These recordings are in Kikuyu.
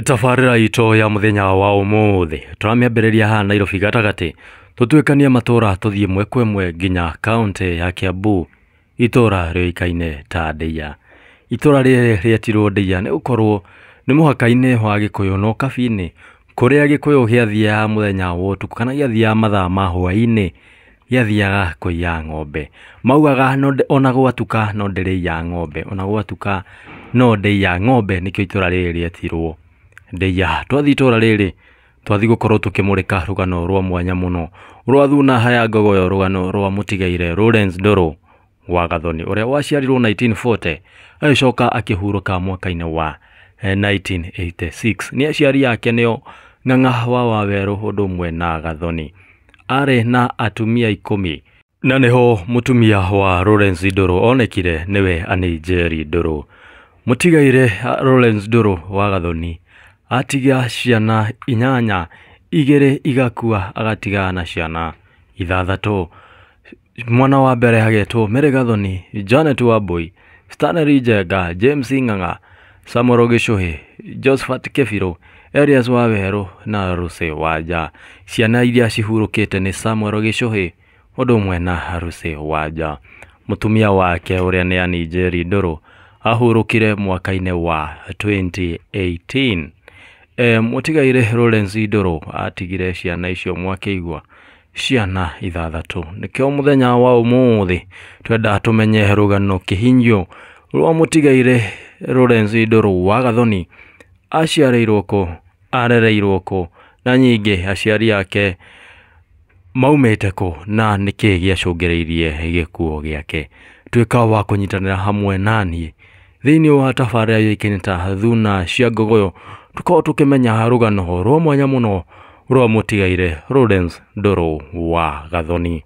Tabarĩra itũ ya mũthenya wa ũmũthĩ tũramĩambĩrĩria haha Nairobi gatagatĩ, tũtuĩkanie matũra tũthiĩ ĩmwe kwa ĩmwe nginya kaũntĩ ya Kiambu, itũra rĩũĩkaine ta Ndeiya. Itũra rĩrĩ rĩetirwo Ndeiya nĩ gũkorwo nĩ mũhaka-inĩ wa Gĩkũyũ na Ũkabi-inĩ, kũrĩa Gĩkũyũ gĩathiaga mũthenya wa ũtukũ kana gĩathiaga mathaa ma hwaĩ-inĩ gĩathiaga kũiya ng'ombe. Maugaga ona gwatuka no ndĩrĩiya ng'ombe, ona gwatuka no ndĩiya ng'ombe, nĩkĩo itũra rĩrĩ rĩetirwo Ndeiya. Twathiĩ itũra rĩrĩ twathiĩ gũkorwo tũkĩmũrĩka rũgano rwa mwanya mũno rwa Thuna ya Ngogoyo, rũgano rwa mũtigaire Lawrence Ndũrũ wa Gathoni ũrĩa waciarirwo 1940 agĩcoka akĩhurũka mwaka-inĩ wa 1986. Nĩ aciari ake nĩo Ng'ang'a wa Wawerũ ũndũ ũmwe na Gathoni. Arĩ na atumia 10 na nĩho mũtumia wa Lawrence Ndũrũ onekire nĩwe Anne Njeri Ndũrũ. Mũtigaire Lawrence Ndũrũ wa Gathoni atiga ciana 8, 2 igakua, agatiga na ciana 6. Mwana wa mbere agetwo Mary Gathoni, Janet Wambui, Stanley Njenga, James Ng'ang'a, Samuel Gĩcũhĩ, Josephat Kĩbirũ, Elias Wawerũ na Lucy Wanja. Ciana iria cihurũkĩte nĩ Samuel Gĩcũhĩ ũndũ ũmwe na Lucy Wanja. Mũtumia wake ũrĩa nĩ Anne Njeri Ndũrũ ahurũkire mwaka-inĩ wa 2018. Mũtigaire Lawrence Ndũrũ atigire ciana icio mwakĩigua ciana 6. Nĩkĩo mũthenya wa ũmũthĩ twenda tũmenye rũgano kĩhinyio rwa mũtigaire Lawrence Ndũrũ wa Gathoni. Aciarĩirwo kũ, arereirwo kũ, na nyingĩ aciari ake maumĩte kũ, na nĩkĩĩ gĩacũngĩrĩirie gĩkuũ gĩake. Tuĩka wa kũnyitanĩra hamwe naniĩ thĩinĩ wa tabarĩra yũĩkaine ta Thuna cia Ngogoyo, tũkorwo tũkĩmenya rũgano rwa mwanya mũno rwa mũtigaire Lawrence Ndũrũ wa Gathoni.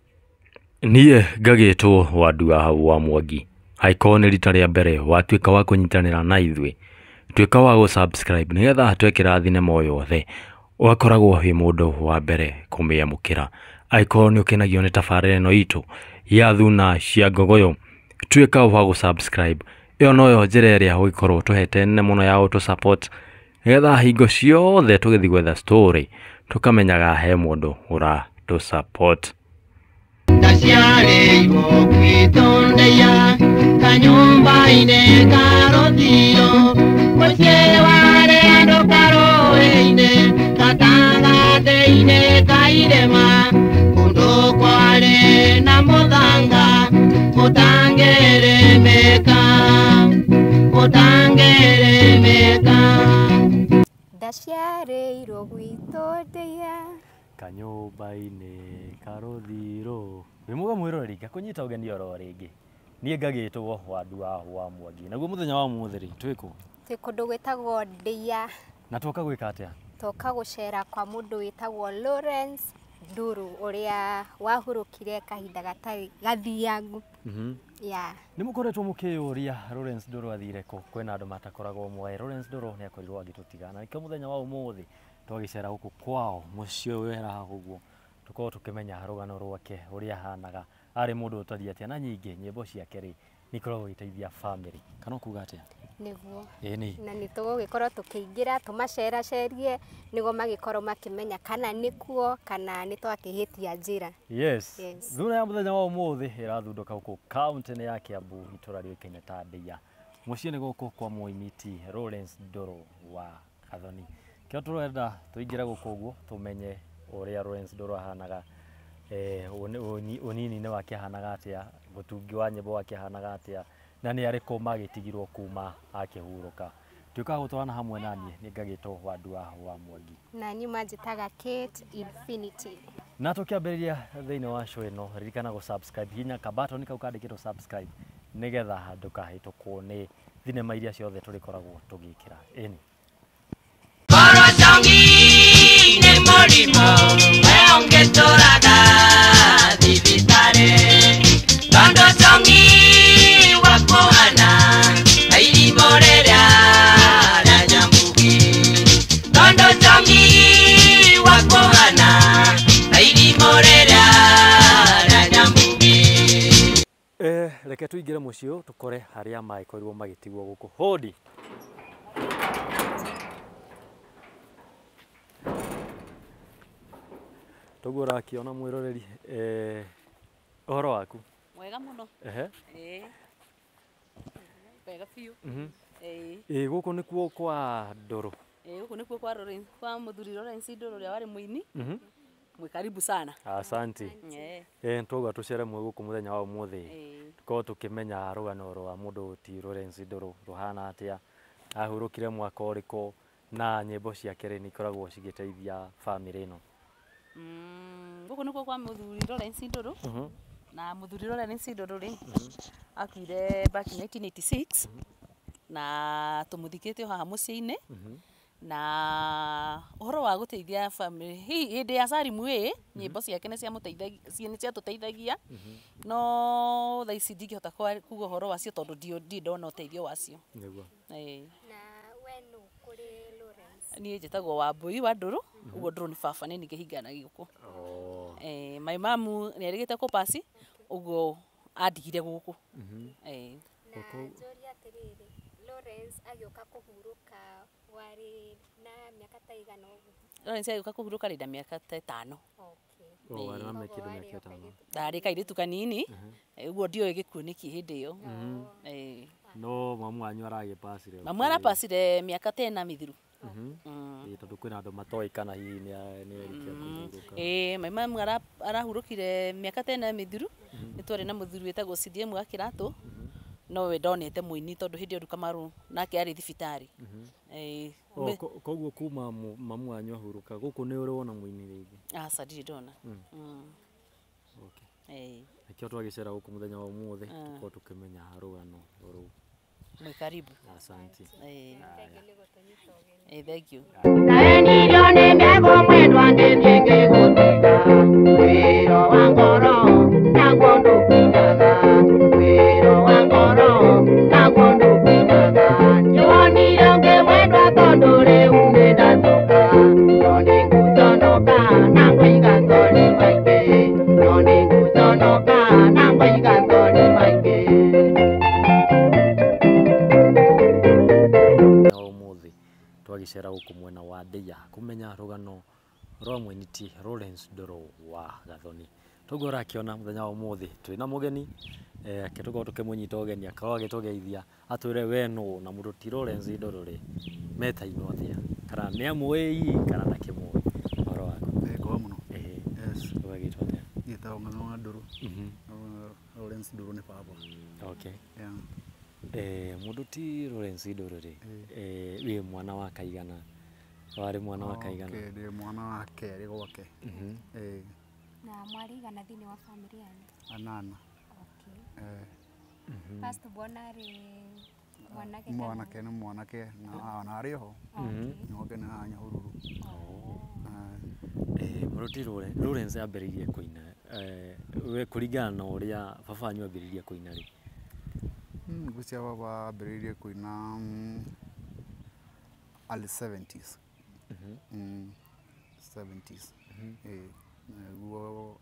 Niĩ ngagĩtwo Wandua wa Mwangi. Angĩkorwo nĩ rita rĩa mbere watuĩka wa kũnyitanĩra na ithuĩ, tuĩka wa gũ-subscribe nĩgetha twekĩra thinema o yothe ũgakoragwo wĩ mũndũ wa mbere kũmĩamũkĩra. Angĩkorwo nĩ ũkenagio nĩ tabarĩra ĩno itũ ya Thuna cia Ngogoyo, tuĩka wa gũ-subscribe. Ĩyo noyo njĩra ĩrĩa ũngĩkorwo tũhete nene mũno ya gũtũ support nĩgetha hingo ciothe tũgĩthiĩ gwetha story tũkamenyaga he mũndũ ũratũ support. Ndaciarĩirwo gwitũ Ndeiya, kanyũmba-inĩ ka rũthiro, mũciĩ warĩ andũ karũĩ-inĩ, gatagatĩ-inĩ ka irĩma, kũndũ kwarĩ na mũthanga ũtangĩrĩmĩka, ũtangĩrĩmĩka. Ndaciarĩirwo gwitũ Ndeiya, kanyũmba-inĩ ka rũthiro. Wĩ mwega mwĩroreri, ngakũnyita ũgeni oro rĩngĩ. Niĩ ngagĩtwo Wandua wa Mwangi. Naguo mũthenya wa ũmũthĩ rĩ, twĩ kũ? Twĩ kũndũ gwĩtagwo Ndeiya. Na twoka gwĩka atĩa? Twoka gũcera kwa mũndũ wĩtagwo Lawrence Ndũrũ ũrĩa wahurũkire kahinda gatarĩ gathiangu. Yeah. Nĩ mũkoretwo mũkĩyũria Lawrence Ndũrũ athire kũ? Kwĩna andũ matakoragwo moĩ Lawrence Ndũrũ nĩ akorirwo agĩtũtiga. Na nĩkĩo mũthenya wa ũmũthĩ twagĩcera gũkũ kwao mũciĩ ũyũ wĩ haha ũguo, tũkorwo tũkĩmenya rũgano rwake ũrĩa ahanaga, arĩ mũndũ ũtariĩ atĩa, na nyingĩ nyĩmbo ciake rĩ nĩ ikoragwo igĩteithia family. Kana ũkuga atĩa? Nĩguo. Ĩni. Na nĩ tũgũgĩkorwo tũkĩingĩra tũmaceracerie nĩguo magĩkorwo makĩmenya kana nĩkuo kana nĩ twakĩhĩtia njĩra. Yes. Yes. Thuna ya mũthenya wa ũmũthĩ ĩrathundũka gũkũ kaũntĩ-inĩ ya Kiambu, itũra rĩũĩkaine ta Ndeiya. Mũciĩ nĩ gũkũ kwa mũimiti Lawrence Ndũrũ wa Gathoni. Kĩo tũrenda tũingĩre gũkũ ũguo tũmenye ũrĩa Lawrence Ndũrũ ahanaga, ũnini-inĩ wake ahanaga atĩa, mũtungi wa nyĩmbo wake ahanaga atĩa, na nĩ arĩkũ magĩtigirwo kuma akĩhurũka. Tuĩka gũtwarana hamwe naniĩ, nĩ ngagĩtwo Wandua wa Mwangi. Na niĩ manjĩtaga Kate Infinity. Na tũkĩambĩrĩria thĩinĩ wa show ĩno, ririkana gũ subscribe, hihinya ka button kau kandĩkĩtwo subscribe nĩgetha ndũkahĩtũkwo nĩ thinema iria ciothe tũrĩkoragwo tũgĩkĩra. Ĩni. Korwo njongi nĩ mũrimũ, we ũngĩtũraga thibitarĩ, tondũ njongi wakũhana ta irimũ rĩrĩa rĩa nyamũki, tondũ njongi wakũhana ta irimũ rĩrĩa rĩa nyamũki. Reke tũingĩre mũciĩ ũyũ tũkore harĩa magĩkorirwo magĩtigwo gũkũ. Hodi. Toguo ũrakiona mwĩroreri ũhoro waku? Mwega mũno. Ehe. Ĩĩ. Wega biũ. Ĩĩ. Ĩĩ gũkũ nĩkuo kwa Ndũrũ. Ĩĩ gũkũ nĩkuo kwa Lawrence, kwa mũthuri Lawrence Ndũrũ ũrĩa warĩ mũini. Mwĩ karibu sana. Asante. Ĩĩ. Twauga tũcere mwe gũkũ mũthenya wa ũmũthĩ. Ĩĩ. Tũkorwo tũkĩmenya rũgano rwa mũndũ ti Lawrence Ndũrũ rũhana atĩa, ahurũkire mwaka ũrĩkũ, na nyĩmbo ciake rĩ nĩ ikoragwo cigĩteithia bamĩrĩ ĩno. Gũkũ nĩkuo kwa mũthuri Lawrence Ndũrũ. Na mũthuri Lawrence Ndũrũ rĩ akuire back in 1986 na tũmũthikĩte o haha mũciĩ-inĩ. Na ũhoro wa gũteithia family hihi hĩndĩ ya Salimu ĩ nyĩmbo ciake nĩ ciamũteithagia, nĩ ciatũteithagia, no thaa ici ndingĩhota kuga ũhoro wacio tondũ ndirĩ ndona ũteithio wacio. Nĩguo. Ĩĩ. Na we nũ kũrĩ Lawrence? Niĩ njĩtagwo Wambui wa Ndũrũ, ũguo Ndũrũ nĩ baba nĩ niĩ ngĩhingana gũkũ. My mamu nĩ erĩgĩte kũpasi, ũguo andigire gũkũ. Ĩĩ. Na njũrie atĩrĩrĩ, Lawrence agĩũka kũhurũka warĩ na mĩaka ta igana ũguo? Lawrence agĩũka kũhurũka rĩ na mĩaka ta ĩtano. Okay. Warĩ na Koguo kĩndũ warĩ mĩaka o ĩtano. kairĩtu. Ndarĩ kairĩtu kanini, ũguo ndioĩ gĩkuũ nĩkĩ hĩndĩ ĩyo. Ĩĩ. No mamu wanyu aragĩpacire? Mamu arapacire mĩaka ta ĩna mĩthiru. Ĩĩ tondũ kwĩna andũ matoĩ kana hihi nĩ erĩkia kũhurũka. Ĩĩ my mamu arahurũkire mĩaka ta ĩna mĩthiru. Nĩ twarĩ na mũthuri wĩtagwo CDM wa Kĩratũ, no we ndonete mũini tondũ hĩndĩ ĩyo Kamaru nake arĩ thibitarĩ. Ĩĩ. Koguo kuma mamu wanyu ahurũka gũkũ nĩ ũrĩ wona mũini rĩngĩ? Aca ndirĩ ndona. Okay. Ĩĩ. Nĩkĩo twagĩcera gũkũ mũthenya wa ũmũthĩ tũkorwo tũkĩmenya rũgano rũu. Mwĩ karibu. Asante. Ĩĩ. Thengiũ nĩ gũtũnyita ũgeni. Ĩĩ thank you. Ndaenirio nĩ mĩago mwendwa ngĩthiĩ ngĩgũtiga, wĩro wa ngoro naguo ndũkinyaga, wĩro wa ngoro naguo ndũkinyaga. Nĩwonire ũngĩ mwendwa tondũ rĩu nĩndacoka, no nĩngũconoka na ngũiga thoni maingĩ, no nĩngũconoka na ngũiga thoni maingĩ. Wa ũmũthĩ twagĩcera gũkũ mwena wa Ndeia kũmenya rũgano rwa mũini ti Lawrence Ndũrũ wa Gathoni. Toguo ũrakĩona mũthenya wa ũmũthĩ twĩna mũgeni ake tũkorwo tũkĩmũnyita ũgeni akorwo agĩtũgeithia atwĩre we nũ na mũndũ ti Lawrence Ndũrũ rĩ metainwo atĩa, kana nĩ amũĩ hihi kana ndakĩmũĩ. Ũhoro waku? Kwega mũno. Ĩĩ. Yes. Ũgagĩtwo atĩa? Njĩtagwo Ng'ang'a wa Ndũrũ. Lawrence Ndũrũ nĩ baba. Okay. Yeah. Mũndũ ti Lawrence Ndũrũ rĩ, wĩ mwana wa kaigana? Warĩ mwana wa kaigana? Okay, ndĩ mwana wa kerĩ gwake. Ĩĩ. Na mwarĩ igana thĩinĩ wa bamĩrĩ yanyu? Anana. Okay. Eh. First born arĩ mwanake kana? Mwanake nĩ mwanake na ona arĩ oho. Okay. Nyoke nĩ haha Nyahururu. Mũndũ ti Lawrence ambĩrĩirie kũina we kũringana na ũrĩa baba wanyu ambĩrĩirie kũina rĩ? Ngwĩciria baba ambĩrĩirie kũina early 70s. 70s. Ĩĩ. Nĩguo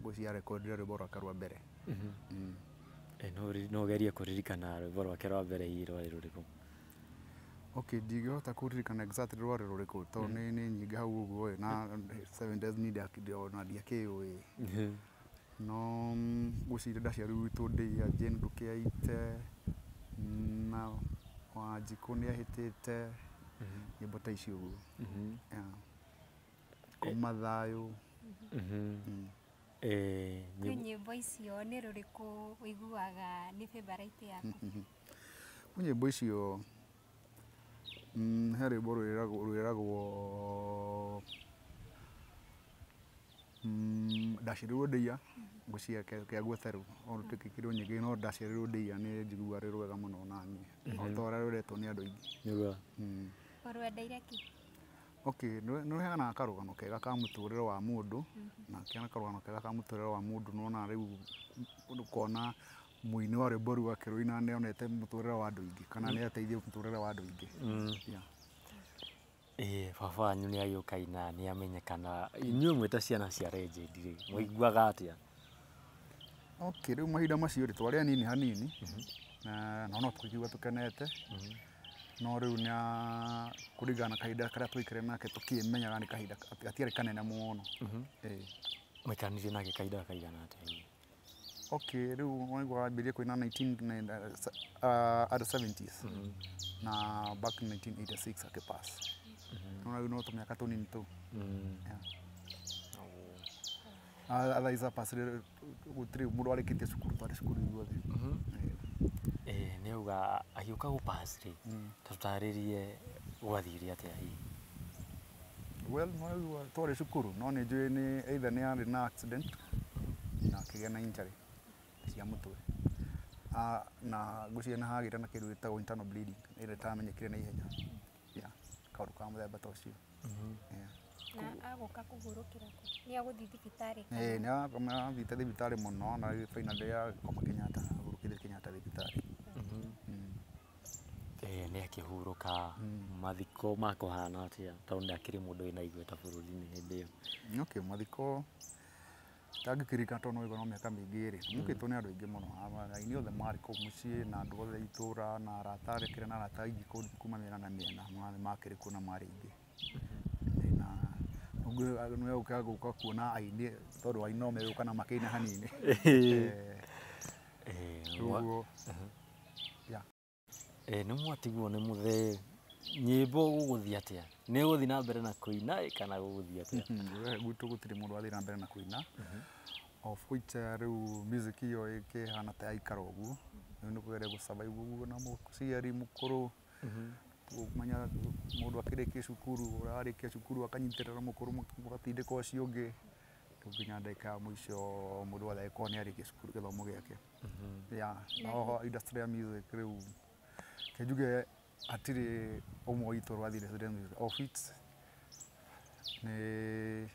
ngwĩciria arekondire rwĩmbo rwake rwa mbere. No ũgerie kũririkana rwĩmbo rwake rwa mbere hihi rwarĩ rũrĩkũ? Okay, ndingĩhota kũririkana exactly rwarĩ rũrĩkũ tondũ nĩ nyingĩ hau ũguo ĩ, na 70s niĩ ona ndiakĩũĩ. No ngwĩciria ndaciarirwo gwitũ Ndĩia, Jane Ndũkĩaite na Wanjikũ nĩahĩtĩte, nyĩmbo ta icio ũguo. Yeah. Koma thayũ. Kwĩ nyĩmbo icio nĩ rũrĩkũ ũiguaga nĩ favorite yaku? Kwĩ nyĩmbo icio he rwĩmbo rwĩragwo ndaciarirwo Ndĩia, ngwĩciria kĩa Gweterwo, no rũtuĩke nyingĩ no ndaciarirwo Ndĩia nĩ njiguaga rwĩ rwega mũno naniĩ, o ta ũrĩa rwendetwo nĩ andũ aingĩ. Nĩguo. Ũrwendeire kĩ? Okay, nĩ rũheanaga karũgano kega ka mũtũrĩre wa mũndũ, na akĩheana karũgano kega ka mũtũrĩre wa mũndũ nĩwona rĩu ũkona mũini wa rwĩmbo rũu akĩrũina nĩonete mũtũrĩre wa andũ aingĩ kana nĩateithia mũtũrĩre wa andũ aingĩ. Yeah. Ĩĩ baba wanyu nĩ agĩũka aina nĩ amenyekana, inyuĩ mwĩ ta ciana cia legend rĩ, mwaiguaga atĩa? Okay, rĩu mahinda macio rĩ twarĩ anini hanini na no tũkĩigua tũkenete. No rĩu nĩ kũringana na kahinda karĩa twaikare nake tũkĩmenyaga nĩ kahinda gatiarĩ kanene mũno. Ĩĩ. Maikaranirie nake kahinda kaigana atĩa? Okay, rĩu waigua wambirie kũina 19 at the 70s na back in 1986 akĩpass. No rĩu no tũmĩaka tũnini tũu. Yeah. Otherwise apacire gũtirĩ mũndũ warĩkĩtie cukuru, twarĩ cukuru ithuothe. Ĩĩ, nĩ auga agĩũka gũpass rĩ, ta tũtarĩrie gwathire atĩa hihi? Well, no rĩu twarĩ cukuru no nĩ njũĩ nĩ either nĩ arĩ na accident na akĩgĩa na injury cia mũtwe. Na ngwĩciria nĩ hagĩire na kĩndũ gĩtagwo internal bleeding ĩrĩa ĩtamenyekire na ihenya. Yeah, kaũndũ ka mũthemba ta ũcio. Yeah. Na agũka kũhurũkĩra kũ? Nĩ agũthiĩ thibitarĩ kana? Ĩĩ, nĩ athiĩte thibitarĩ mũno na finally agĩkoma Kenyatta, ahurũkire Kenyatta thibitarĩ. Ĩĩ, nĩ akĩhurũka. Mathiko makũhana atĩa tondũ nĩ akĩrĩ mũndũ wĩna igweta bũrũri-inĩ hĩndĩ ĩyo? Okay, mathiko ndangĩkĩririkana tondũ no waigua no mĩaka mĩingĩ rĩ, mũkĩtwo nĩ andũ aingĩ mũno, aini othe marĩ kũu mũciĩ na andũ othe a itũra na arata arekire na arata aingĩ kuma mĩena na mĩena makĩrĩ kuo na marĩ aingĩ. Na nĩ ũkaga gũka kuona aini tondũ aini no megũka na makĩine hanini. Ũguo yeah. Nĩ mwatigwo nĩ mũthee, nyĩmbo gũgũthiĩ atĩa? Nĩ ũgũthiĩ na mbere na kũina kana gũgũthiĩ atĩa? Gwitũ gũtirĩ mũndũ wathiĩ na mbere na kũina, of which rĩu music ĩyo ĩkĩhana ta yaikara ũguo, rĩu nĩ kũgeria gũ survive ũguo na mũciari mũkũrũ, ũmenya mũndũ akĩrĩkia cukuru, ũrarĩkia cukuru akanyitĩrĩra mũkũrũ mũgatindĩka ũcio ũngĩ, rĩu nginya ndagĩka ya mũico mũndũ wothe agĩkorwo nĩ arĩkia cukuru gĩthomo gĩake. Yeah, no industry ya music rĩu reke njuge hatirĩ ũmwe witũ ũrathire music of which nĩ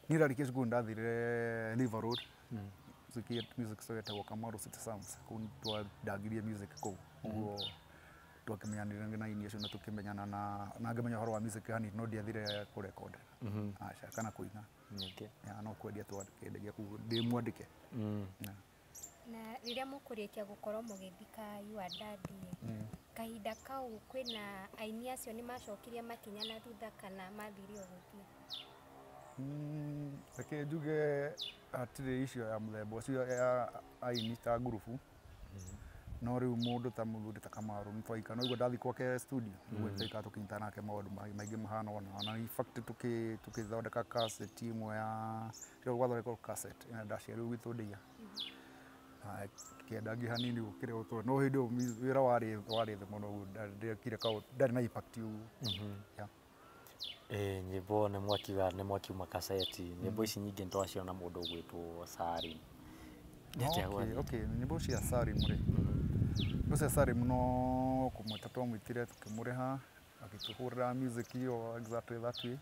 niĩ ndarĩkia cukuru ndathire River Road, music store ĩtagwo Kamaru City Sounds, kũu twandangirie music kũu, ũguo twakĩmenyanire na aini acio na tũkĩmenyana na ngĩmenya ũhoro wa music hanini no ndiathire kũ record, aca, kana kũina. Yeah, no kwendia twakĩendagia kũu ndĩ mwandĩke. Yeah. Na rĩrĩa mũkũrĩkia gũkorwo mũgĩthika your daddy, kahinda kau kwĩna aini acio nĩ macokirie makinya na thutha kana mathire o gũthiĩ? Reke njuge hatirĩ icio ya mũthemba ũcio ya aini ta ngurubu, no rĩu mũndũ ta mũthuri ta Kamaru nĩ twaikara, no igua ndathiĩ gwake studio nĩguo twaikara tũkĩnyitana nake maũndũ maingĩ mahana ũna, na in fact tũkĩthondeka cassette ĩmwe ya gwathondekwo cassette ĩna ndaciarirwo gwitũ Ndeiya, na kĩendangi hanini gũkĩra ũtũũro, no hĩndĩ ĩyo wĩra warĩ thĩ mũno ũguo ndekire kaũndũ ndarĩ na impact ũguo. Yeah. Ĩĩ, nyĩmbo nĩ mwakiuga nĩ mwakiuma kaseti, nyĩmbo ici nyingĩ nĩ twaciona mũndũ ũgwĩtwo Salim. Nĩ atĩa gwathiĩ? Okay, nyĩmbo cia Salim rĩ, nyĩmbo cia Salim no kũmwĩta twamwĩtire tũkĩmũrĩha agĩtũhũrĩra music ĩyo exactly that way,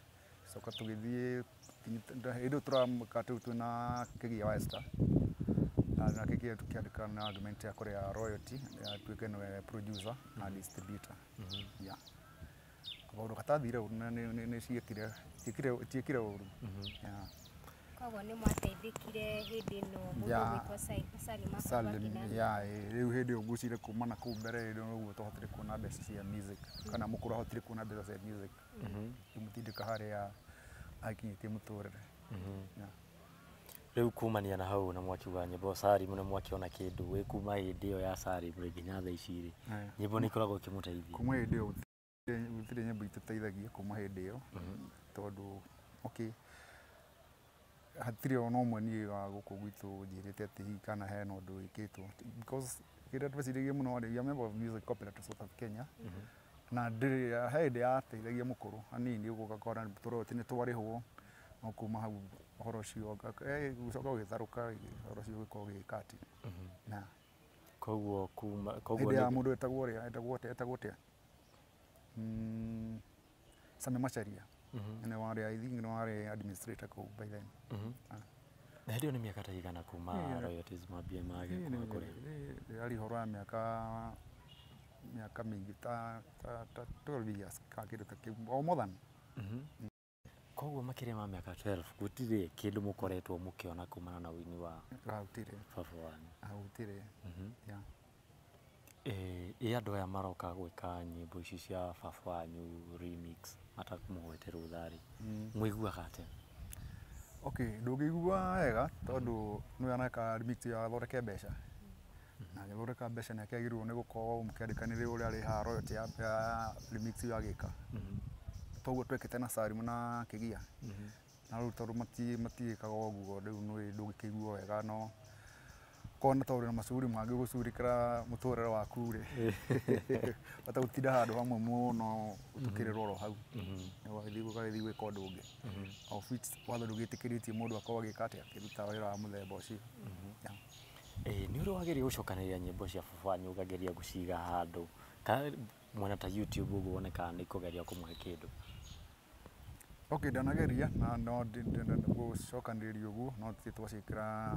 coka tũgĩthiĩ hĩndĩ ĩyo tũramũka rĩu twĩna Kĩgia wa Esther na Kĩgia tũkĩandĩka na agreement ya kũrĩha royalty atuĩke nĩwe producer na distributor. Yeah. Kaũndũ gatathire ũru na nĩ ciekire tiekire ũru. Yeah. Koguo nĩ mwateithĩkire hĩndĩ ĩno mũndũ ũgwĩtwo Salim akoretwo Salim, akĩina? Yeah, rĩu hĩndĩ ĩyo ngwĩciria kuma na kũu mbere hĩndĩ ĩyo nĩguo twahotire kuona mbeca cia music kana mũkũrũ ahotire kuona mbeca cia music imũtindĩka harĩa akinyĩtie mũtũrĩre. Yeah. Rĩu kumania na hau na mwakiuga nyĩmbo Salim nĩ mwakiona kĩndũ wĩ kuma hĩndĩ ĩyo ya Salim rĩ nginya thaa ici rĩ, nyĩmbo nĩ ikoragwo ikĩmũteithia? Kuma hĩndĩ ĩyo gũtirĩ nyĩmbo itũteithagia kuma hĩndĩ ĩyo, tondũ okay hatirĩ ona ũmwe niĩ wa gũkũ gwitũ njĩrĩte atĩ hihi kana hena ũndũ wĩkĩtwo, because kĩrĩa tweciragia mũno rĩ, we are member of Music Cooperative South of Kenya, na ndĩrĩ he hĩndĩ yateithagia mũkũrũ hanini ũguo ũgakora royalty nĩ twarĩhwo, no kuma hau ũhoro ũcio gũcoka ũgĩtharũka ũhoro ũcio ũgĩkorwo ũgĩka atĩ na Koguo kuma koguo hĩndĩ ya mũndũ etagwo ũrĩa etagwo atĩa etagwo atĩa Sami Macharia nĩ warĩ, I think nĩ warĩ administrator kũu by then. Na hĩndĩ ĩyo nĩ mĩaka ta igana kuma royalties mambie mage kũrĩha? Yarĩ ũhoro wa mĩaka mĩingĩ ta 12 years kana kĩndũ ta kĩu or more than. Koguo makĩria ma mĩaka 12 gũtirĩ kĩndũ mũkoretwo mũkĩona kumana na ũini wa Gũtirĩ. baba wanyu? Gũtirĩ. Yeah. Ĩ andũ aya maroka gwĩka nyĩmbo ici cia baba wanyu remix matakũmũhete rũtha rĩ, mũiguaga atĩa? Okay, ndũngĩigua wega tondũ nĩwe areka remix ĩyo athondeke mbeca, na agĩthondeka mbeca nĩ akĩagĩrĩirwo nĩ gũkorwo mũkĩandĩkanĩra ũrĩa arĩhaga royalty ya remix ĩyo agĩka. Toguo twekĩte na Salim na Kĩgia. Na rĩu tondũ matiĩkaga ũguo rĩu nĩ ndũngĩkĩigua wega, no korwo nĩ tondũ na macuguri mangĩ ũgũcugurĩkĩra mũtũrĩre waku rĩ, bata gũtinda handũ hamwe mũno ũtukĩrĩrwo oro hau, ũgagĩthiĩ gwĩka ũndũ ũngĩ, of which watho ndũgĩtĩkĩrĩtie mũndũ akorwo agĩka atĩa, akĩruta wĩra wa mũthemba ũcio. Ĩ nĩ ũrĩ wageria gũcokanĩrĩria nyĩmbo cia baba wanyu ũkageria gũciga handũ ka mwena ta YouTube ũguo wone kana nĩ ikũgeria kũmũhe kĩndũ? Okay, ndanageria na no gũcokanĩrĩria ũguo, no tũtirĩ twaciĩkĩra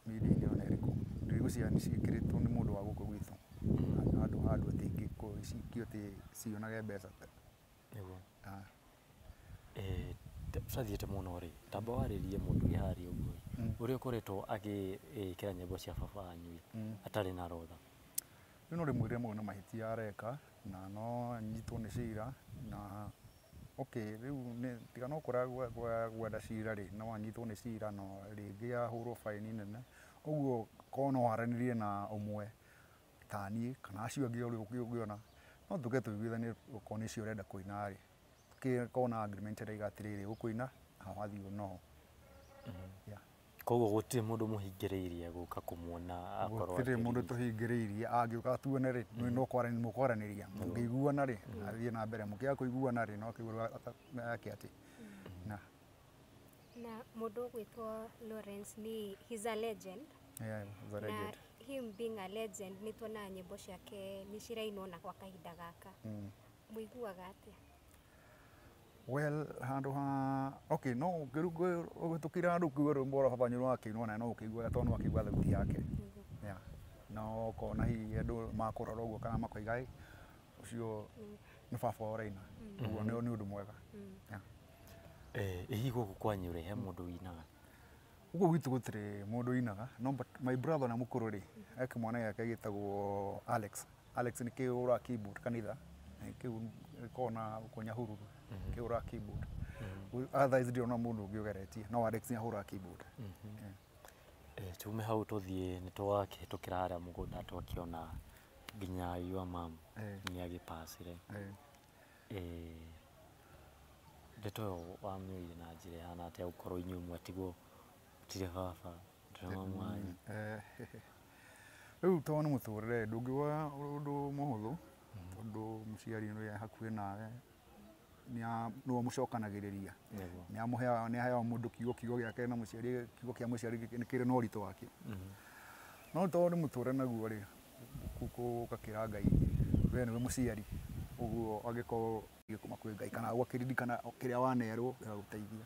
media-inĩ ona ĩrĩkũ. Ndigwĩciria nĩ ciĩkĩrĩtwo nĩ mũndũ wa gũkũ gwitũ handũ handũ atĩ ingĩkio atĩ cionage mbeca. Nĩguo. Tũtathiĩte mũno rĩ, tamba warĩrie mũndũ wĩ harĩa ũguo ũrĩa ũkoretwo agĩkĩra nyĩmbo cia baba wanyu atarĩ na rũtha. Rĩu no ndĩmwĩre mau nĩ mahĩtia areka na no anyitwo nĩ cira, na okay, rĩu nĩ tiga no kũrĩa gwetha cira rĩ, no anyitwo nĩ cira, no rĩngĩ ahũrwo baini nene. Ũguo korwo no aranĩrie na ũmwe ta niĩ kana acio angĩ ũrĩa ũngĩona, no tũke tũiguithanie okorwo nĩ icio ũrenda kũina rĩ, tũgĩkorwo na agreement ĩraiga atĩrĩrĩ, ũkũina na wathiĩ ũũ no. Koguo gũtirĩ mũndũ mũhingĩrĩirie gũka kũmuona akorwo Gũtirĩ mũndũ akĩrelease. tũhingĩrĩirie, angĩũka tuone rĩ, no mũkwaranĩria, mũngĩiguana rĩ, athiĩ na mbere, mũkĩaga kũiguana rĩ, no akĩigua eke atĩ. Na Na mũndũ ũgwĩtwo Lawrence ni he's a legend. Yeah, he's a Na legend. him being a legend, nĩ tuonaga nyĩmbo ciake nĩ cirainwo na kwa kahinda gaka. Mũiguaga atĩa? Well, handũ ha okay, no ũgĩtũkĩra handũ ũkĩigua rwĩmbo rwa baba wanyu rwakĩinwo na no ũkĩigua tondũ nĩ wakĩigua thauti yake. Yeah. No ũkona hihi andũ makũrora ũguo kana makoiga ĩ ũcio nĩ baba ũraina. Ũguo nĩ ũndũ mwega. Yeah. Ĩ hihi gũkũ kwanyu rĩ, he mũndũ winaga? Gũkũ gwitũ gũtirĩ mũndũ ũinaga, no but my brother na mũkũrũ rĩ, he kĩmwana gĩake gĩtagwo Alex. Alex nĩ kĩhũraga keyboard kanitha, kĩu gĩkoragwo na gũkũ Nyahururu, kĩhũraga keyboard. Otherwise ndirona mũndũ ũngĩ ũgeretie, no Alex nĩ ahũraga keyboard. Yeah. Tume hau tũthiĩ, nĩ twakĩhĩtũkĩra harĩa mũgũnda twakĩona nginya your mom nĩ agĩpacire. Ndeto ĩyo wamĩoire na njĩra ĩhana atĩa gũkorwo inyuĩ mwatigwo mũtirĩ baba, mũtirĩ mamu wanyu? Rĩu tondũ nĩ mũtũrĩre ndũngĩwoya ũndũ mũhũthũ, tondũ mũciari nĩ hakuhĩ nawe, nĩwe mũcokanagĩrĩria. Nĩ amũheaga, nĩ aheaga mũndũ kiugo kiugo gĩake, na mũciari kiugo kĩa mũciari nĩ kĩrĩ na ũritũ wakĩo. No tondũ nĩ mũtũrĩre naguo rĩ, ũgakĩra Ngai we nĩwe mũciari, ũguo angĩkorwo kuma kwĩ Ngai kana ũgakĩririkana kĩrĩa wanerwo gĩgagũteithia.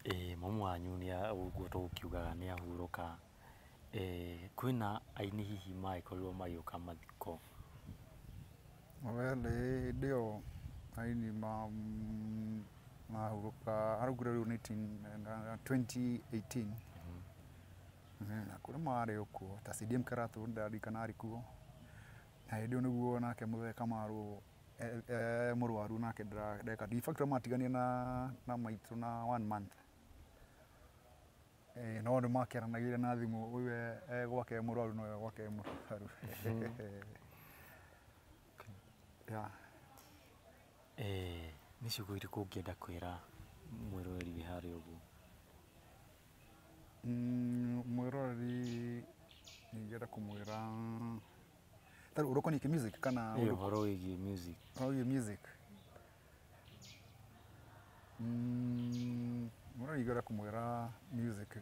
Ĩ mamu wanyu nĩ ũguo tũgũkiugaga nĩ ahurũka. Kwĩna aini hihi magĩkorirwo magĩũka mathiko? Well, hĩndĩ ĩyo aini mahurũka araugire rĩu 2018, na kũrĩ marĩ kuo ta CDM Karatu, ndaririkana arĩ kuo, na hĩndĩ ĩyo nĩguo nake Mũthee Kamaru e mũrwaru, nake ndeka, in fact matiganire na maitũ na one month. No nĩ makĩaranagĩria na thimũ, ũyũ e gwake mũrwaru na ũyũ e gwake mũrwaru. Yeah. Nĩ ciugo irĩkũ ũngĩenda kwĩra mwĩroreri wĩ harĩa ũguo? Mwĩroreri ingĩenda kũmwĩra tarĩu ũrokoniĩ kĩ music kana Ĩ, ũhoro wĩgiĩ music. Ũhoro wĩgiĩ music. Mwĩroreri ingĩenda kũmwĩra music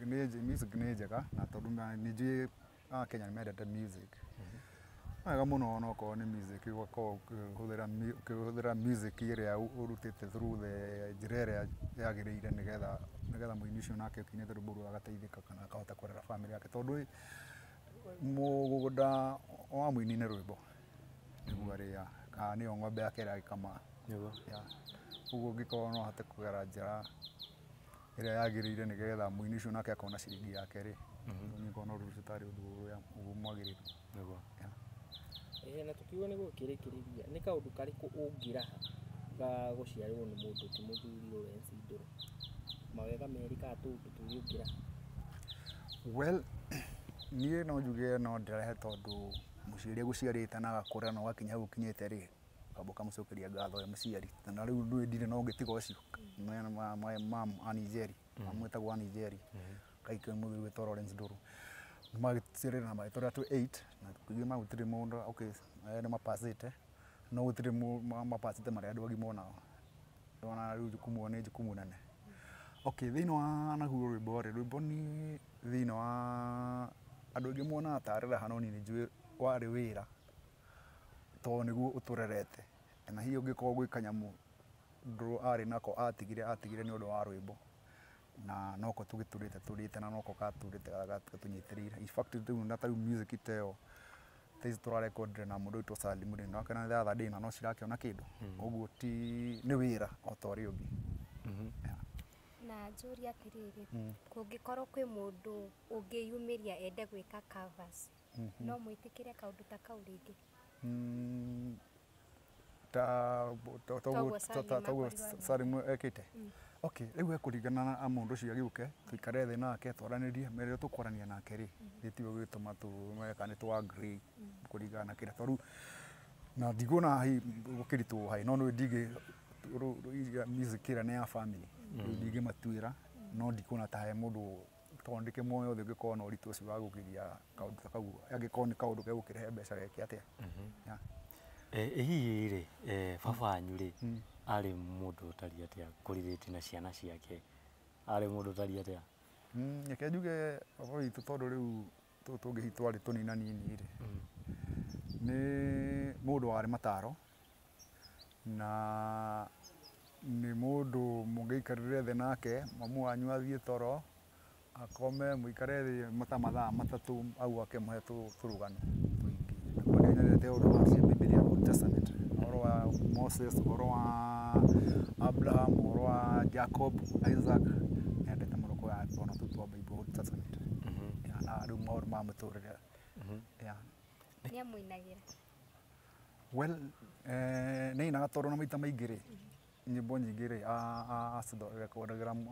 nĩ njega, na tondũ nĩ njũĩ Akenya nĩ mendete music. Wega mũno onokorwo nĩ music ũgakorwo ũkĩhũthĩra music ĩrĩa ũrutĩte through the njĩra ĩrĩa yagĩrĩire, nĩgetha mũini ũcio nake ũkĩinĩte rwĩmbo rũu agateithĩka kana akahota kũrera family yake, tondũ mũgũnda wa mũini nĩ rwĩmbo nĩguo arĩa kana nĩyo ng'ombe yake ĩrĩa agĩkamaga. Yeah. Ũguo ũngĩkorwo no ũhote kũgera njĩra ĩrĩa yagĩrĩire nĩgetha mũini ũcio nake akona ciringi yake rĩ, Rĩu niĩ ngona ũndũ ũcio tarĩ ũndũ ũrĩa ũguo mwagĩrĩru. Nĩguo. Yeah. Na tũkiuga nĩ gũkĩrĩkĩrĩria, nĩ kaũndũ karĩkũ ũngĩraha ga gũciarĩrwo nĩ mũndũ ti mũthuri Lawrence Ndũrũ? Mawega merĩ kana tũũndũ twĩrĩ ũngĩraha? Well, niĩ no njuge no ndĩrahe tondũ mũciĩ ũrĩa gũciarĩte na agakũra na ũgakinya hau ũkinyĩte rĩ, ũkamba ũkamũcokeria ngatho we mũciari. Na rĩu ndũĩ ndirĩ na ũngĩ tiga ũcio. Mam a Nigeri, amwĩtagwo a Nigeri, kaikio nĩ mũthuri wĩtagwo Lawrence Ndũrũ. Nĩmagĩtũciarire na magĩtũrera twĩ 8 na tũkiuga ma gũtirĩ mũndũ, okay, aya nĩmapacĩte, no gũtirĩ mapacĩte marĩ andũ agima onao. Ndĩrona rĩu jukumu nĩ jukumu nene. Okay, thĩinĩ wa naguo rwĩmbo rĩ, rwĩmbo nĩ thĩinĩ wa andũ aingĩ monaga tarĩ raha no niĩ nĩ njũĩ warĩ wĩra tondũ nĩguo ũtũrerete. Na hihi ũngĩkorwo gwĩ kanyamũ Ndũrũ arĩ nako atigire nĩ ũndũ wa rwĩmbo. Na noko tũgĩtũrĩte tũrĩte na noko gatũrĩte gatũnyitĩrĩire. In fact rĩu na tarĩu music ta ĩyo thaa ici tũrarekondire na mũndũ wĩtwo Salim rĩ, nĩwakĩona the other day na no cirakĩona kĩndũ. Koguo ti nĩ wĩra o ta ũrĩa ũngĩ. Yeah. Na njũrie atĩrĩrĩ, kũngĩkorwo kwĩ mũndũ ũngĩyumĩria ende gwĩka covers, no mwĩtĩkĩre kaũndũ ta kau rĩngĩ? Ta Toguo Salim toguo akorirwo agĩka. Salim ekĩte. Okay, rĩu ekũringana na mũndũ ũcio agĩũke, tũikare thĩ nake twaranĩrie, rĩrĩa tũkwarania nake rĩ, githĩ tiwe ũgĩtũma tũmenye kana nĩ tũ agree kũringana na kĩrĩa tondũ na ndikuona hihi gũkĩritũha hai, no nĩ ndingĩ music ĩrĩa nĩ ya family, rĩu ndingĩmatuĩra, no ndikuona ta he mũndũ tondũ ndĩkĩmuoya othe ũngĩkorwo na ũritũ ũcio wa gũkiria kaũndũ ta kau, angĩkorwo nĩ kaũndũ gegũkĩrehe mbeca geke atĩa. Yeah. Ĩ hihi rĩ, baba wanyu rĩ, arĩ mũndũ ũtariĩ atĩa kũrĩrĩte na ciana ciake? Arĩ mũndũ ũtariĩ atĩa? Reke njuge baba witũ tondũ rĩu tũngĩhihi twarĩ tũnina nini rĩ, nĩ mũndũ warĩ mataro na nĩ mũndũ mũngĩaikarire thĩ nake, mamu wanyu athiĩ toro, akome mũikare thĩ ta mathaa matatũ au akĩmũhe tũrũgano tũingĩ. Na nĩ nyendete ũhoro wa cia Bibilia, Old Testament, ũhoro wa Moses, ũhoro wa Abraham, ũhoro wa Jacob, Isaac, nĩendete mũno kuoya twana tũu twa Bible, Old Testament. Yeah, na rĩu maũndũ ma mũtũrĩre. Yeah. Nĩ amũinagĩra? Well, nĩ ainaga tondũ na maita maingĩ rĩ, nyĩmbo nyingĩ rĩ,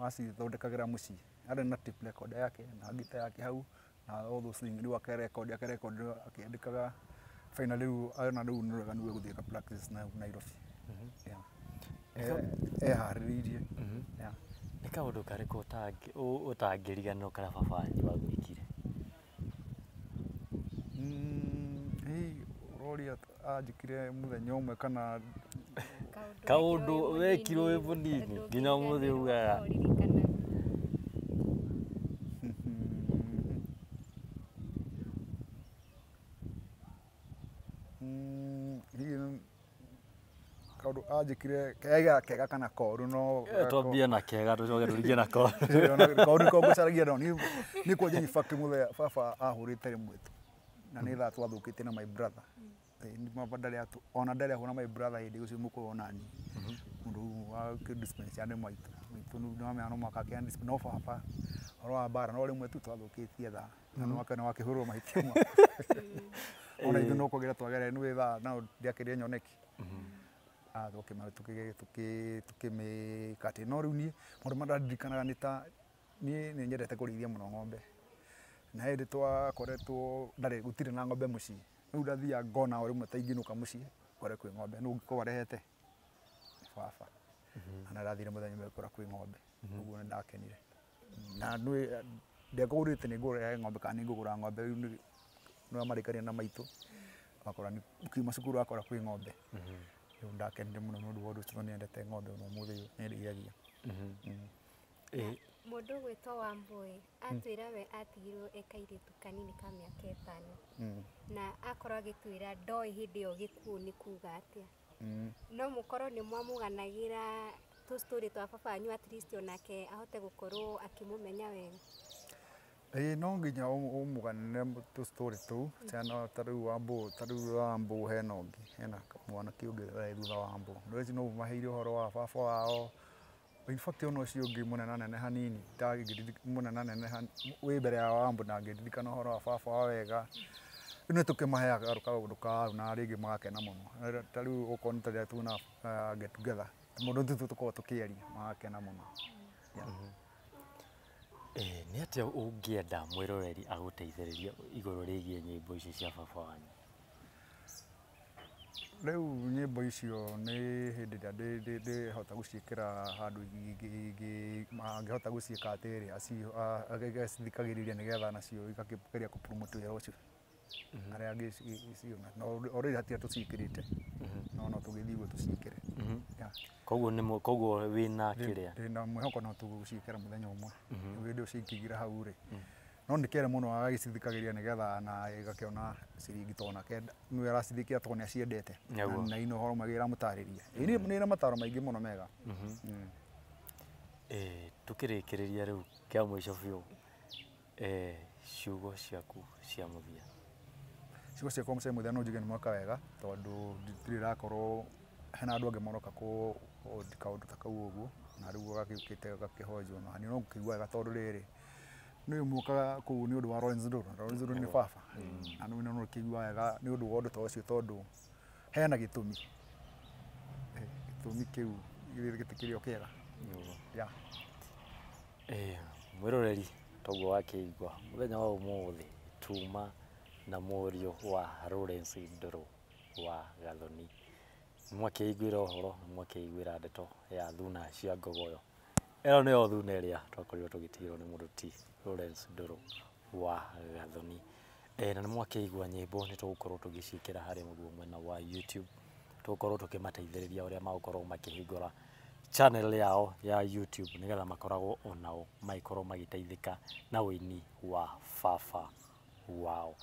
acithondekagĩra mũciĩ. Arĩ na tape recorder yake na ngita yake hau na all those things, rĩu akarekondi akarekondi akĩandĩkaga finally rĩu ona rĩu nĩ wega nĩguo gũthiĩ practice na Nairobi. Yeah. Eharĩrĩirie. Yeah. Nĩ kaũndũ karĩkũ ũtangĩriganĩrwo karĩa baba wanyu agwĩkire? Hihi ũroria anjĩkire mũthenya ũmwe kana Kaũndũ wekirwo wĩ mũnini nginya ũmũthĩ ugaga. Ũririkanaga. Hihi kaũndũ anjĩkire kega kega kana koru no Twambie na kega tũcoke tũringie na koru. Kaũndũ ko ngũcaragia no niĩ kwanja in fact mũthenya baba ahũrĩte rĩmwe tu na nĩ thaa twathũkĩte na my brother. Baba ndarĩ ona ndarĩ ahũra my brother hĩndĩ ũcio mũkũrũ ona niĩ. Mũndũ wa dispense nĩ maitũ. Maitũ nĩ wamenya no mũhaka akĩ dispense no baba ũhoro wa mbara no rĩmwe tu twathũkĩtie thaa na nĩ wakĩona wakĩhũrwo mahĩtia make. Ona ithuĩ no kũgera twagera nĩ thaa no ndiakĩrĩ nyoneki. Tũkĩmĩka atĩ no rĩu niĩ maũndũ marĩa ndirikanaga nĩ ta niĩ nĩ nyendete kũrĩithia mũno ng'ombe. Na hĩndĩ twakoretwo ndarĩ gũtirĩ na ng'ombe mũciĩ. Rĩu ndathiaga ngona o rĩmwe ta ingĩinũka mũciĩ ngore kwĩ ng'ombe, nũ ũngĩkorwo arehete? Nĩ baba. Na ndathire mũthenya ũmwe ngĩkora kwĩ ng'ombe, ũguo nĩ ndakenire. Na ndiakũgũrĩte nĩ ngũrehe ng'ombe kana nĩ ngũgũra ng'ombe, rĩu nĩ marĩkania na maitũ, wakora ũkiuma cukuru wakora kwĩ ng'ombe. Rĩu ndakenire mũno nĩ ũndũ wa ũndũ ũcio tondũ nĩ nyendete ng'ombe ona ũmũthĩ ũyũ nĩ ndĩithagia. Mũndũ ũgwĩtwo Wambũi atwĩra we atigirwo e kairĩtu kanini ka mĩaka 5 na akorwo agĩtwĩra ndoĩ hĩndĩ ĩyo gĩkuũ nĩ kuga atĩa. No mũkorwo nĩ mwamũganagĩra tũ story twa baba wanyu at least onake ahote gũkorwo akĩmũmenya wega. Ĩĩ no nginya ũmũganĩre tũ story tũu, ciana ta rĩu Wambũ, ta rĩu Wambũ hena ũngĩ, hena mwanake ũngĩ ũrarĩ thutha wa Wambũ. Andũ acio no ũmaheire ũhoro wa baba wao, In fact ona ũcio ũngĩ mũnenanene hanini mũnenanene wĩ mbere ya Wambo na ngĩririkana ũhoro wa baba wa wega. Rĩu nĩ tũkĩmaheaga kaũndũ kau na rĩngĩ magakena mũno. Ta rĩu okorwo nĩ ta rĩrĩa tuna get together mũndũ tũtũ tũkoragwo tũkĩaria magakena mũno. Nĩ atĩa ũngĩenda mwĩroreri agũteithĩrĩrie igũrũ rĩgiĩ nyĩmbo ici cia baba wanyu? Rĩu nyĩmbo icio nĩ hĩndĩ ĩrĩa ndĩhota gũciĩkĩra handũ angĩhota gũciĩka atĩrĩ agacithikagĩrĩria nĩgetha nacio igakĩgeria kũ promote wĩra ũcio arĩa angĩciona. Already hatirĩ tũciĩkĩrĩte no no tũgĩthiĩ ũguo tũciĩkĩre. Koguo nĩ koguo wĩna kĩrĩa ndĩna mwĩhoko no tũgũciĩkĩra mũthenya ũmwe hĩndĩ ĩyo ciingĩra hau rĩ no nĩkĩere mũno agagĩcithikagĩrĩria nĩgetha na ĩgakĩona ciringi tondũ nake nĩwe aracithikia tondũ nĩaciendete na ina ũhoro mwega ĩramũtarĩria. Nĩ ĩna mataro maingĩ mũno mega. Tukĩrĩkĩrĩria rĩu kĩa mũico biũ, ciugo ciaku cia mũthia. Ciugo ciakwa cia mũthia no njuge nĩ mwaka wega tondũ ndirĩ ndakorwo hena andũ angĩ maroka kaũndũ ta kau ũguo na rĩu gagĩũkĩte gakĩhonjwo na niĩ no ngũkĩigua wega tondũ rĩrĩ nĩ mũkaga kũu nĩ ũndũ wa Lawrence Ndũrũ. Lawrence Ndũrũ nĩ baba na nĩ no kĩigua wega nĩ ũndũ wa ũndũ ta ũcio tondũ hena gĩtũmi. Gĩtũmi kĩu gĩtikĩrĩ o kĩega. Mwĩroreri toguo wakĩigua mũthenya wa ũmũthĩ tuma na mũriũ wa Lawrence Ndũrũ wa Gathoni. Mwakĩiguĩra ũhoro, mwakĩiguĩra ndeto ya thuna cia ngogoyo. Ĩno nĩyo thuna ĩrĩa twakorirwo tũgĩtigĩrwo nĩ mũndũ ti Lawrence Ndũrũ wa Gathoni. Na nĩ mwakĩigua nyĩmbo nĩ tũgũkorwo tũgĩciĩkĩra harĩa mũguo mwena wa YouTube. Tũgũkorwo tũkĩmateithĩrĩria ũrĩa magũkorwo makĩhingũra channel yao ya YouTube nĩgetha makoragwo onao magĩkorwo magĩteithĩka na ũini wa baba wao.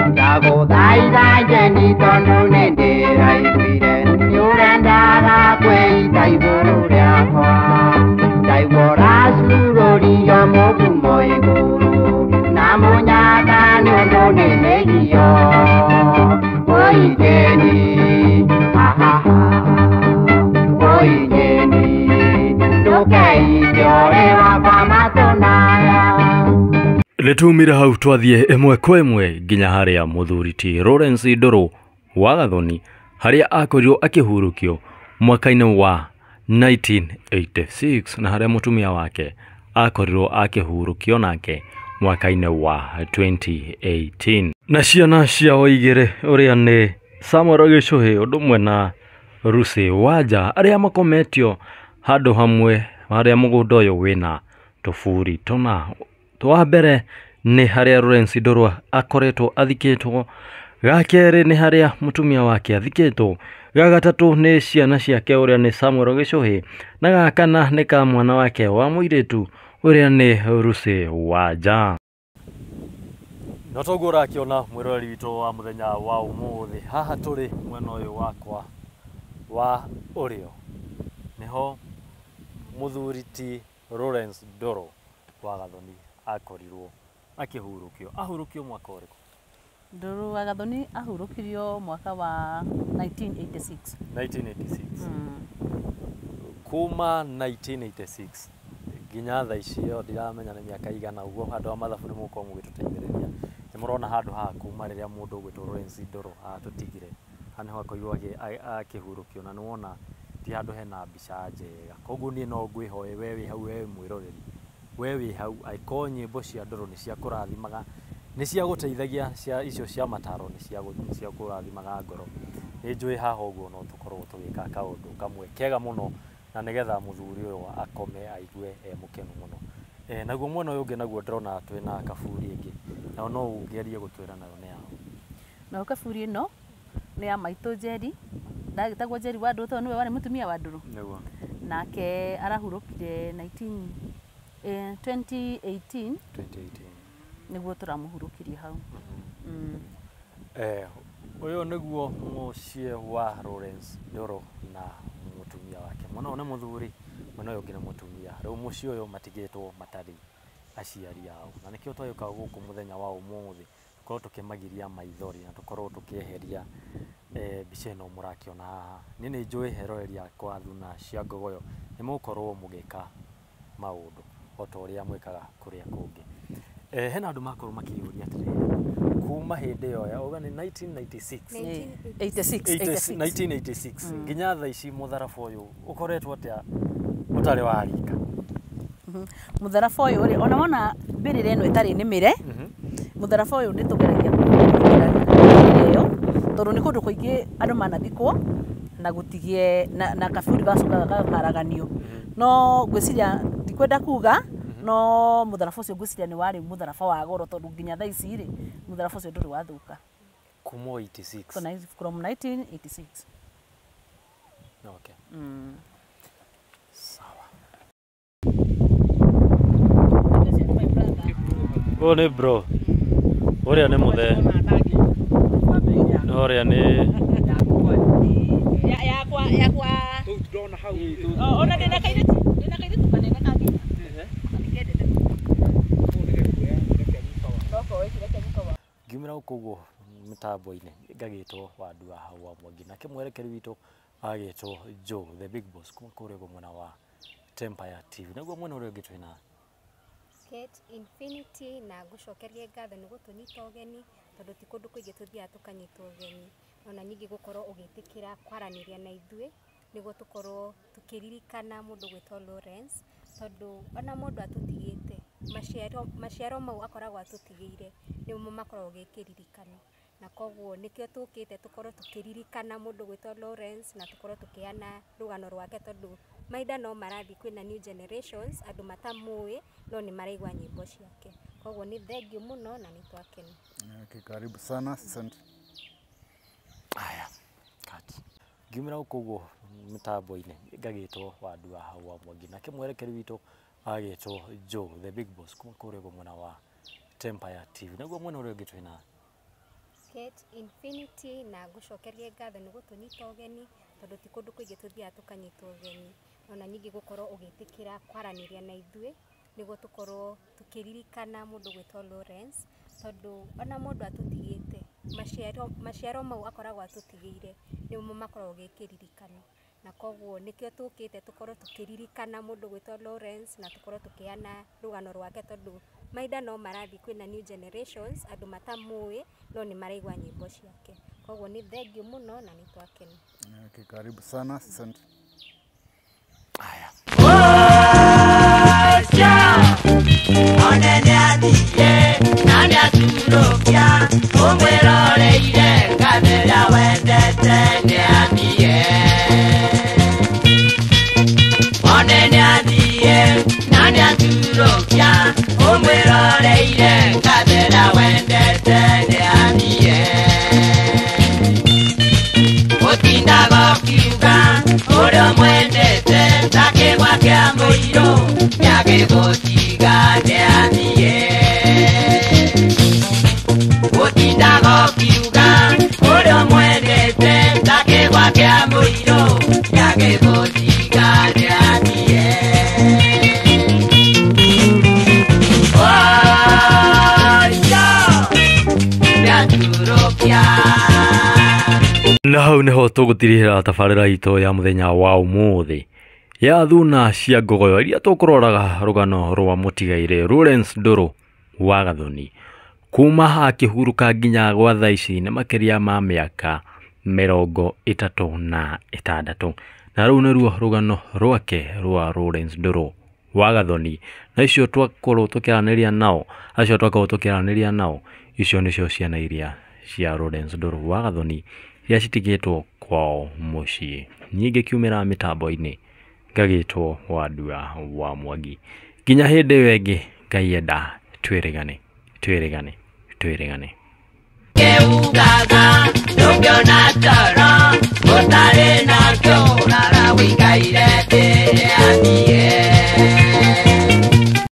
Ndagũthaitha Jeni tondũ nĩ ndĩraiguire nĩũrendaga kwĩita igũrũ rĩakwa. Ndaigua ũracurũrio mũgumo igũrũ na mũnyaka nĩ ũndũ nĩ mĩgio. Oi Jeni, ha ha ha, oi Jeni, ndũkeite ũrĩ wakwa matũnaya. Nĩtumire hau twathiĩ ĩmwe kwa ĩmwe nginya harĩa mũthuri ti Lawrence Ndũrũ wa Gathoni harĩa akorirwo akĩhurũkio mwaka-inĩ wa 1986 na harĩa mũtumia wake akorirwo akĩhurũkio nake mwaka-inĩ wa 2018. Na ciana ciao igĩrĩ ũrĩa nĩ Samuel Gĩchũhĩ ũndũ ũmwe na Lucy Wanja arĩa makometio handũ hamwe harĩa mũgũnda ũyũ wĩna tũburi tũna. Wa mbere nĩ harĩa Lawrence Ndũrũ akoretwo athikĩtwo, ga kerĩ nĩ harĩa mũtumia wake athikĩtwo, ga gatatũ nĩ ciana ciake ũrĩa nĩ Samuel Gĩchũhĩ na ga kana nĩ ka mwana wake wa mũirĩtu ũrĩa nĩ Lucy Wanja. No toguo ũrakĩona mwĩroreri witũ wa mũthenya wa ũmũthĩ, haha tũrĩ mwena ũyũ wakwa wa ũrĩo nĩho mũthuri ti Lawrence Ndũrũ wa Gathoni akorirwo akĩhurũkio. Ahurũkio mwaka ũrĩkũ? Ndũrũ wa Gathoni ahurũkirio mwaka wa 1986. 1986. Kuma 1986 nginya thaa icio ndiramenya nĩ mĩaka igana ũguo. Andũ a mathabu nĩ mũgũkorwo mũgĩtũteithĩrĩria. Nĩ mũrona handũ haha kuma rĩrĩa mũndũ ũgwĩtwo Lawrence Ndũrũ atũtigire, haha nĩho akorirwo akĩhurũkio na nĩwona ti handũ hena mbica njega. Koguo niĩ no ngwĩhoe we wĩ hau, we mwĩroreri, we wĩ hau, angĩkorwo nyĩmbo cia Ndũrũ nĩ ciakũrathimaga, nĩ ciagũteithagia, cia icio cia mataro nĩ ciakũrathimaga ngoro, nĩ njũĩ haha ũguo no tũkorwo tũgĩka kaũndũ kamwe kega mũno na nĩgetha mũthuri ũyũ akome aigue e mũkenu mũno. Naguo mwena ũyũ ũngĩ naguo ndĩrona twĩna kaburi ĩngĩ, nao no ũgerie gũtwĩra nayo nĩ yao. Nayo kaburi ĩno nĩ ya maitũ Njeri, ndagĩtagwo Njeri wa Ndũrũ tondũ nĩwe warĩ mũtumia wa Ndũrũ. Nĩguo. Nake arahurũkire 2018 nĩguo tũramũhurũkirie hau. Ũyũ nĩguo mũciĩ wa Lawrence Ndũrũ na mũtumia wake. Mwena ũyũ nĩ mũthuri, mwena ũyũ ũngĩ nĩ mũtumia. Rĩu mũciĩ ũyũ matigĩtwo matarĩ aciari ao, na nĩkĩo twagĩũka gũkũ mũthenya wa ũmũthĩ tũkorwo tũkĩmagiria maithori na tũkorwo tũkĩeheria Mbica ĩno mũrakĩona haha niĩ nĩ njũĩ eroreri akwa Thuna cia Ngogoyo nĩ mũgũkorwo mũgĩka maũndũ o ta ũrĩa mwĩkaga kũrĩa kũngĩ. Hena andũ makorwo makĩyũria atĩrĩrĩ, kuma hĩndĩ ĩyo auga nĩ 1996 86. 1986 nginya thaa ici mũtharaba ũyũ ũkoretwo atĩa ũtarĩ warika? Mũtharaba ũyũ rĩ, ona wona mbĩrĩra ĩno ĩtarĩ nĩmĩre, mũtharaba ũyũ nĩ tũgeragia kũgitĩra mbĩrĩra ĩyo tondũ nĩ kũndũ kũingĩ andũ manathikwo na gũtigĩe na kaburi gacoka gakaharaganio. No ngwĩciria ndikwenda kuga, no mũtharaba ũcio ngwĩciria nĩ warĩ mũtharaba wa goro tondũ nginya thaa ici rĩ, mũtharaba ũcio ndũrĩ wathũka. Kuma 86. So, from 1986. Okay. Sawa. Ũyũ nĩ bro, ũrĩa nĩ mũthee, ũrĩa nĩ Yakwa yakwa ona ndĩna kairĩtu kanene kangĩ ndikendete. Ngiumĩra gũkũ ũguo mĩtambo-inĩ ngagĩtwo Wandua wa Mwangi, nake mwerekeri witũ agĩtwo Joe the big boss kuma kũrĩa ũguo mwena wa Tempire TV. Naguo mwena ũrĩa ũngĩ twĩna Kate Infinity, na ngũcokerie ngatho nĩ gũtũnyita ũgeni tondũ ti kũndũ kũingĩ tũthiaga tũkanyitwo ũgeni, ona ningĩ gũkorwo ũgĩtĩkĩra kwaranĩria na ithuĩ nĩguo tũkorwo tũkĩririkana mũndũ gwĩtwo Lawrence, tondũ ona mũndũ atũtigĩte maciaro mau akoragwo atũtigĩire nĩmo makoragwo gĩkĩririkano, na koguo nĩkĩo tũkĩte tũkorwo tũkĩririkana mũndũ gwĩtwo Lawrence na tũkorwo tũkĩheana rũgano rwake tondũ mahinda no marathiĩ, kwĩna new generations andũ matamũĩ no nĩ maraigua nyĩmbo ciake. Koguo nĩ thengiũ mũno na nĩ twakena. Okay, karibu sana, asante. Aya, cut. Ngiumĩra gũkũ ũguo mĩtambo-inĩ ngagĩtwo Wandua wa Mwangi, nake mwerekeri witũ agĩtwo Joe the big boss kuma kũrĩa ũguo mwena wa Tempire TV. Naguo mwena ũrĩa ũngĩ twĩna Kate Infinity, na ngũcokerie ngatho nĩ gũtũnyita ũgeni tondũ ti kũndũ kũingĩ tũthiaga tũkanyitwo ũgeni, ona ningĩ gũkorwo ũgĩtĩkĩra kwaranĩria na ithuĩ nĩguo tũkorwo tũkĩririkana mũndũ gwĩtwo Lawrence, tondũ ona mũndũ atũtigĩte maciaro mau akoragwo atũtigĩire nĩmo makoragwo gĩkĩririkano, na koguo nĩkĩo tũkĩte tũkorwo tũkĩririkana mũndũ gwĩtwo Lawrence na tũkorwo tũkĩheana rũgano rwake tondũ mahinda no marathiĩ, kwĩna new generations andũ matamũĩ no nĩ maraigua nyĩmbo ciake. Koguo nĩ thengiũ mũno na nĩ twakena. Okay, karibu sana, asante. Aya. Onene athiĩ na nĩaturũkia, ũmwĩroreire ngamĩra wendete nĩathiĩ. Onene athiĩ na nĩaturũkia, ũmwĩroreire ngamĩra wendete nĩathiĩ. Ũtindaga ũkiuga ũrĩa ũmwendete ta kĩgwa kĩa mũirũ nĩagĩgũtiga nĩathiĩ. Ũtindaga ũkiuga ũrĩa ũmwendete ta kĩgwa kĩa mũirũ nĩagĩgũtiga nĩathiĩ. Ũcio nĩaturũkia. Na hau niho tũgũtirihĩra tabarĩra itũ ya mũthenya wa ũmũthĩ ya Thuna cia Ngogoyo iria tũkũroraga rũgano rwa mũtigairĩ Lawrence Ndũrũ wa Gathoni kuma akĩhurũka nginya gwa thaa ici nĩ makĩria ma mĩaka 36, na rũu nĩruo rũgano rwake rwa Lawrence Ndũrũ wa Gathoni. Na icio twakorwo tũkĩaranĩria nao, acio twakorwo tũkĩaranĩria nao, icio nĩcio ciana iria cia Lawrence Ndũrũ wa Gathoni iria citigĩtwo kwao mũciĩ. Niĩ ngĩkiumĩra mĩtambo-inĩ ngagĩtwo Wandua wa Mwangi. Nginya hĩndĩ ĩyo ĩngĩ, Ngai enda twĩrĩgane, twĩrĩgane, twĩrĩgane. Keuga